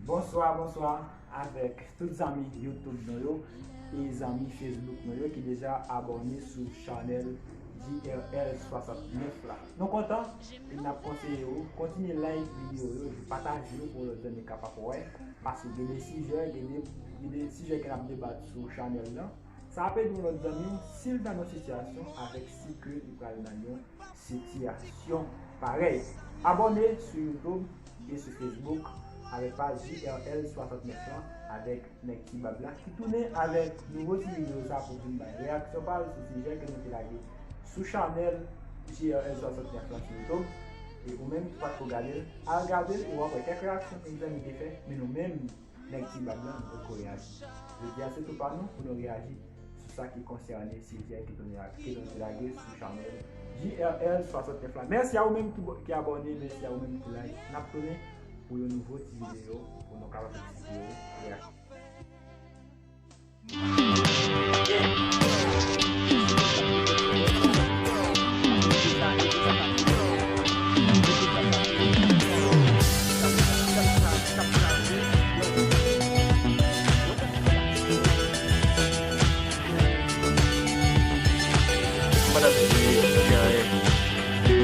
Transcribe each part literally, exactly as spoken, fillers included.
Bonswa, bonswa avèk tout zanmi YouTube nou yo e zanmi Facebook nou yo ki deja abòne sou chanèl J R L swasantnèf la. Nou kontan e n ap konseye w kontinye like videyo yo epi pataje yo pou lòt zanmi kapab wè, paske gen de sijè, gen de, gen de sijè ke n ap debat sou chanèl lan. Sa ap ede yon lòt zanmi w si l nan yon sitiyasyon avèk si ke li pral nan yon sitiyasyon parèy. Abòne sou YouTube e sou Facebook avèk paj J R L swasantnèf lan avèk Nèg Ti Bab la ki tounen avèk nouvo ti videyo sa pou vin bay reyaksyon pa l sou sijè ke nou te lage sou chanèl J R L swasantnèf lan sou YouTube. E ou menm ki pa t ko gade l, al gade l e w ap wè kèk reyaksyon ke zanmi te fè, men nou menm Nèg Ti Bab la, nou poko reyaji. Jodi a, se tou pa nou pou nou reyaji sou sa ki konsène sijè ke nou, ke nou te lage sou chanèl J R L swasantnèf la. Mèsi a ou menm ki, ki abòne, mèsi a ou menm ki like. N ap tounen pou yon nouvo ti videyo pou nou kapab eksplike yo.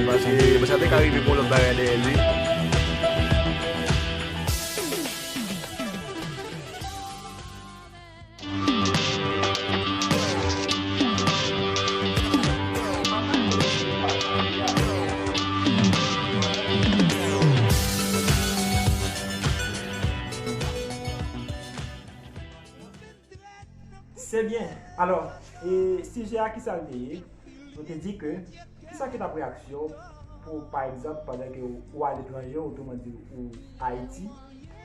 Paske mwen sa te ka rive pou lòt bagay dèyè li. Se byen. Alò, e sijè a, kisa l te ye? Nou te di ke kisa ki t ap reyaksyon w pou, pa egzanp, pandan ke w aletranje, otreman di, ou Ayiti,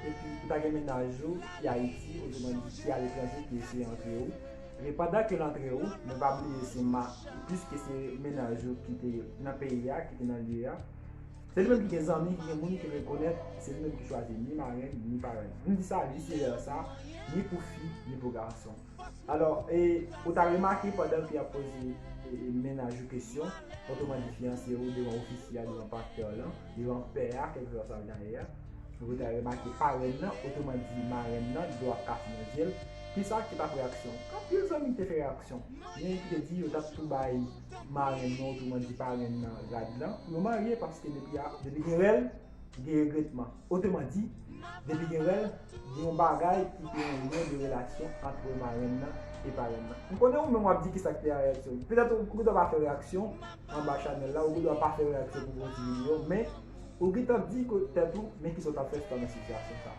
epi ou ta gen mennaj ou ki Ayiti, otreman di, ki aletranje, ki eseye antre ou. Epi pandan ke l antre ou, men pa bliye se ma, piske se mennaj ou ki te nan peyi a, ki te nan lye a, se li menm ki gen zanmi, ki gen moun ki rekonèt, se li menm ki chwazi ni marenn, ni parenn. M di sa, vise vèsa, ni pou fi, ni pou gason. Alò, e, ou ta remake pandan ke y ap poze, e, e, mennaj ou kesyon, otreman di fiyanse ou devan ofisye a, devan pastè lan, devan pè a, kèlkeswa sa l ta ye a, ou ta remake parenn nan, otreman di marenn nan, dlo ap kase nan zye l. Kisa ki t ap reyaksyon? Anpil zanmi te fè reyaksyon. Gen ki te di yo t ap tou bay marenn nan, otreman di parenn nan, rad lan pou yo marye, paske depi a, depi gen rèl, gen regretman. Otreman di, depi gen rèl, gen yon bagay ki gen yon lyen de relasyon ant marenn nan e parenn nan. M konnen ou menm w ap di kisa ki te reyaksyon. Petèt ou, ou gendwa pa fè reyaksyon anba chanèl la, ou gendwa pa fè reyaksyon pou yon ti videyo, men ou gentan di ke tèt ou, men kisa w t ap fè si w t nan sitiyasyon sa.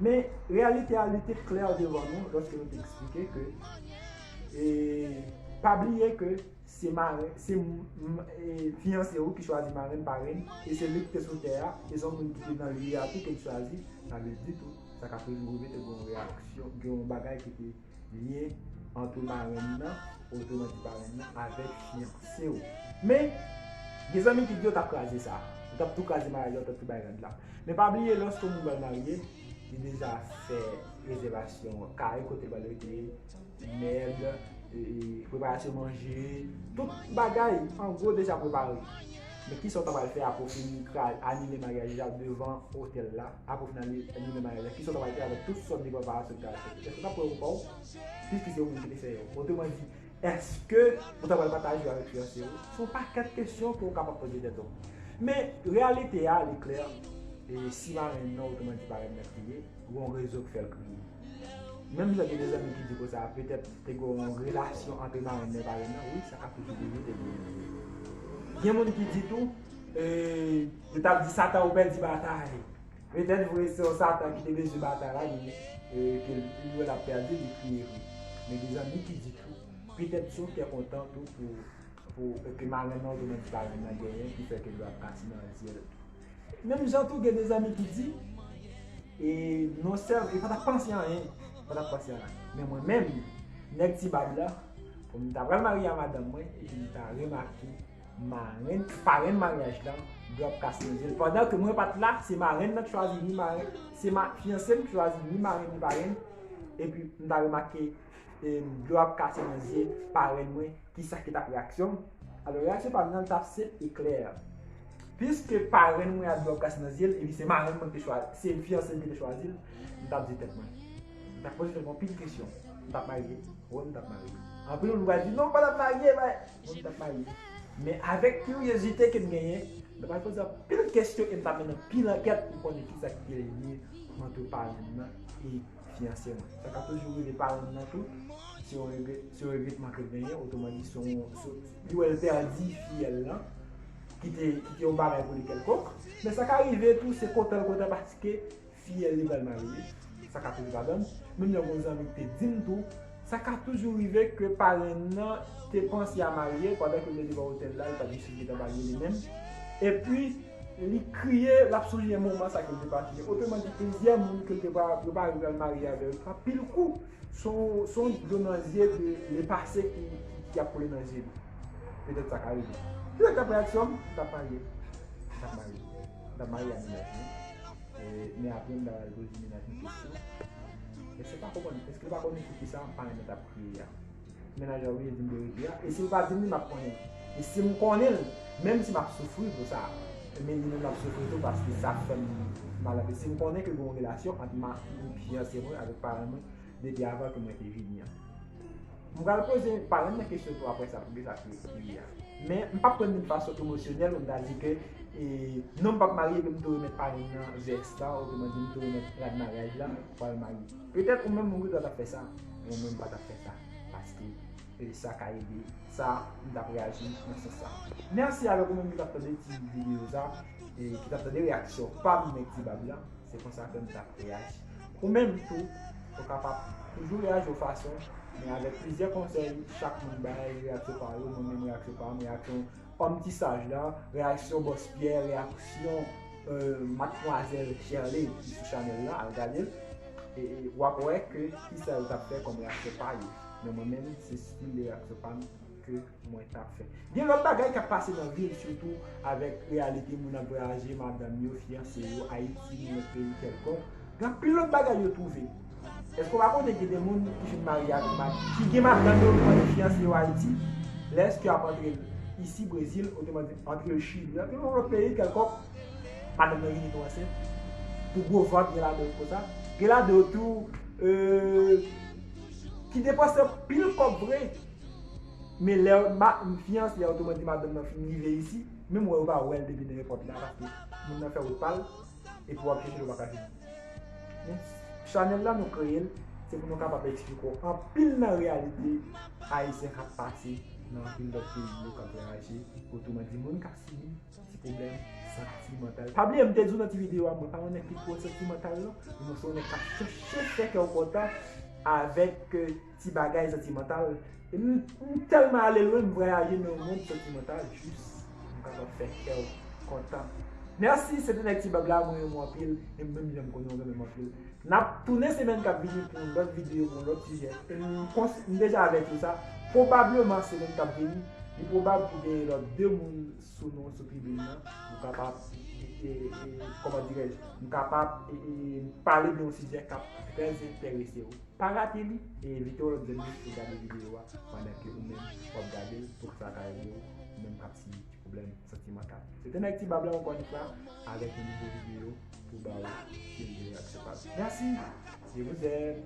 Men reyalite a, li te klè devan nou lòske nou te eksplike ke, e, pa bliye ke se marenn, se m, m, e, fiyanse ou ki chwazi marenn, parenn, e se li ki te sou tè a, e se yon moun ki te nan lye a tou ke l chwazi, sa vle di tou, sa ka toujou rive te gen yon reyaksyon, gen yon bagay ki te lye ant marenn nan, otreman di parenn nan, avèk fiyanse w. Men, gen zanmi ki di yo t ap kraze sa, yo t ap tou kraze maryaj la, yo t ap tou bay rad la. Men pa bliye, lòske yon moun pral marye, li deja fè rezèvasyon kay kote l pral rete, mèb, e, e, preparasyon manje, tout bagay, an gwo, deja prepare. Men kisa w ta pral fè apre w fin kra-, anile maryaj la devan otèl la, apre w fin anile, anile maryaj la, kisa w ta pral fè avèk tout sòm de preparasyon ki ta fèt? Èske w ta pran repa w? Piske se yon moun ki te fè yo. Otreman di, èske w ta pral pataje yo avèk fiyanse w? Se yon pakèt kesyon ke w kapab poze tèt ou. Men, reyalite a, li klè, e si marenn nan, otreman di parenn nan kriye, gen yon rezon k fè l kriye. Menm jan gen de zanmi ki di konsa, petèt te gen yon relasyon ant marenn nan e parenn nan, wi, sa ka toujou rive te gen. Gen moun ki di tou, e, yo t ap di Satan ou pèdi batay. Petèt vre se yon Satan ki te bezwen batay la, li, e, ke l, li wè l ap pèdi, li kriye vre. Men gen zanmi ki di tou, petèt se yon kè kontan tou pou, pou, e, ke marenn nan, otreman di parenn nan genyen, ki fè ke dlo ap kase nan zye l. Menm jan tou gen de zanmi ki di, e, non sèl, e pa t ap panse anyen, pa t ap panse anyen. Men mwen menm, nèg Ti Bab la, pou m ta pral marye a madanm mwen, epi m ta remake marenn, parenn maryaj lan, dlo ap kase nan zye l. Pandan ke mwen pa t la, se marenn nan k chwazi ni marenn, se ma-, fiyanse m k chwazi ni marenn ni parenn, epi m ta remake, e, dlo ap kase nan zye parenn mwen, kisa ki t ap reyaksyon m? Alò, reyaksyon pa m nan t ap senp e klè. Piske parenn mwen ap di w ap kase nan zye l, epi se marenn mwen ki te chwazi, se fiyanse m ki te chwazi l, m t ap di tèt mwen. M t ap poze tèt mwen anpil kesyon. M t ap marye? Wi, m t ap marye. Anpil moun va di, non, w pa t ap marye, bay. Wi, m t ap marye. Men avèk kiryozite ke m genyen, m t ap poze anpil kesyon e m t ap mennen anpil ankèt pou konnen kisa ki te lye ant parenn nan e fiyanse mwen. Sa ka toujou rive parenn nan tou, se yon regre-, se yon regretman ke l genyen, otoman di, se yon, se, li wè l pèdi fiyèl lan, ki te, ki te yon bagay pou li kèlkonk. Men sa ka rive tou, se kontan l kontan paske fiyèl li pral marye. Sa ka toujou ladan l. Menm jan yon zanmi ki te di m tou, sa ka toujou rive ke parenn nan te panse a marye pandan ke l te devan otèl la, li pa t jis gentan marye li menm. Epi, li kriye, l ap sonje moman sa ke l te pase. Otoman di, plizyè moun ke l te pa, yo pa rive al marye avè yo, anpil kou, se yon, se yon dlo nan zye de lepase ki, ki, ki ap koule nan zye li. Petèt sa ka rive. Petèt dapre aksyon m, m t ap marye. M t ap marye. M t ap marye a mennaj mwen. E, men apre, m t ap al poze mennaj mwen kesyon. Èske pa konprann, èske l pa konnen sou kisa parenn nan t ap kriye a? Mennaj la oblije di m verite a. E si l pa di m li, m ap konnen. E si m konnen l, menm si m ap soufri pou sa, men li menm l ap soufri tou paske sa fè m mal anpil. Si m konnen ke gen yon relasyon ant ma, fiyanse mwen avèk parenn mwen depi avan ke mwen te vini an. M pral poze parenn nan kesyon tou apre sa, poukisa ke li kriye a. Men m p ap pran l yon fason emosyonèl pou m ta di ke, e, non, m p ap marye, men m tou remèt parenn nan vès la, otoman di, m tou remèt rad maryaj la pou al marye. Petèt ou menm ou gendwa t ap fè sa, men ou menm pa t ap fè sa, paske, e, sa ka ede, sa, m t ap reyaji nan sans sa. Mèsi avèk ou menm ki t ap tande ti videyo sa, e ki t ap tande reyaksyon pa m, Nèg Ti Bab la. Se konsa ke m t ap reyaji. Ou menm tou, ou kapab toujou reyaji yon fason, men avèk plizyè konsèy, chak moun bay reyaksyon pa yo, mwen menm reyaksyon pa m, reyaksyon Òm Ti Saj la, reyaksyon Bòs Pyè, reyaksyon, e, Madmwazèl Shirley ki sou chanèl la, al gade l. E, e w ap wè ke kisa yo t ap fè kòm reyaksyon pa yo. Men mwen menm, se stil de reyaksyon pa m ke mwen t ap fè. Gen lòt bagay k ap pase nan vil, sitou avèk reyalite moun ap vwayaje, madanm yo, fiyanse yo, Ayiti, nan lòt peyi kèlkonk. Gen anpil lòt bagay yo twouve. Èske w pa konnen gen de moun ki fin marye ak mad-, ki gen madanm yo, ki fiyanse yo Ayiti? Lèske y ap antre l isi, Brezil, otoman di, antre l Chili, antre l yon lòt peyi kèlkonk, madanm nan vini tou ansent. Pou gwo vant, gen ladan yo konsa. Gen ladan yo tou, e, ki depanse anpil kòb vre. Men lè ma-, fiyanse a, otoman di, madanm nan fin rive isi, menm wè yo pa wè l depi nan èpòt la, paske moun nan fè wout pa l, epi w ap chèche l, ou pa ka jwenn li. Men chanèl la, nou kreye l, se pou nou kapab eksplike w anpil nan reyalite ayisyen k ap pase nan anpil lòt peyi yo k ap vwayaje, otoman di, moun k ap sibi ti pwoblèm santimantal. Pa bliye, m te di w nan ti videyo a, mwen pa yon nèg ki twò santimantal, non. Mwen se yon nèg k ap chèche fè kè w kontan avèk, e, ti bagay santimantal. E m, m tèlman ale lwen, m vwayaje nan yon mond santimantal, jis m kapab fè kè w kontan. Mèsi, se te Nèg Ti Bab la, mwen renmen w anpil, e menm jan m konnen w renmen m anpil. N ap tounen semèn k ap vini pou yon lòt videyo, pou yon lòt sijè. E m kons-, m deja avèti w sa, pwobableman semèn k ap vini, li pwobab pou genyen lòt de moun sou nou sou tribin nan, nou kapab, e, e, e, kòman dirèj, nou kapab, e, e, pale de yon sijè k ap trè enterese w. Pa rate li, e envite yon lòt zanmi pou gade videyo a, pandan ke ou menm w ap gade l, pou sa ka ede w, ou menm k ap sibi ti pwoblèm santimantal. Se te Nèg Ti Bab la ankò yon fwa, avèk yon nouvo videyo pou ba w seri de reyaksyon pa m. Mèsi, je vous aime.